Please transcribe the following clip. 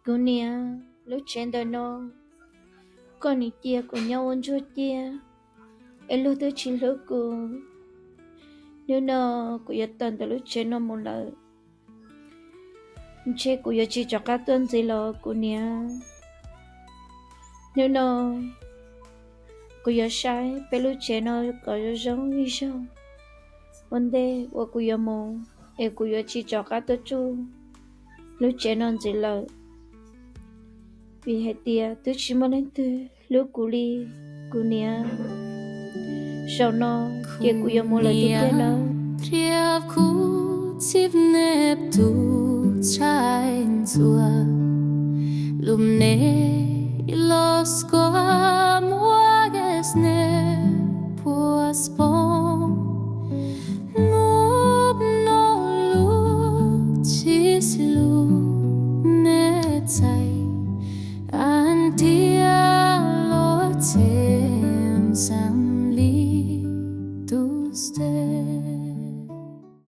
Kuv niam, lub tsev ntawm no koj nim cia kuv nyob ua ntsuag ciaj, es luag twb tsis hlub kuv. Hnub no kuv yuav tawm ntawm lub tsev no mus lawm, ntshe kuv yuav tsis rov qab tuaj ntxiv los kuv niam. Hnub no kuv yuav saib peb lub tsev no kom zoo zoo ib zaug ua ntej uas kuv yuav mus, es kuv yuav tsis rov qab tuaj tsuj lub tsev no ntxiv lawm, vim hais tias twb tsis muaj leej twg hlub kuv li, kuv niam. Zaum no ces kuv yuav mus lawm tiag tiag nawb. Riab kuv txib neb tus tshais ntxuav, lub neb los kuam muab ges neb puas poob. Hnub no lub tsis lub neb txais, an tiag los tseem xeem li tus xwb.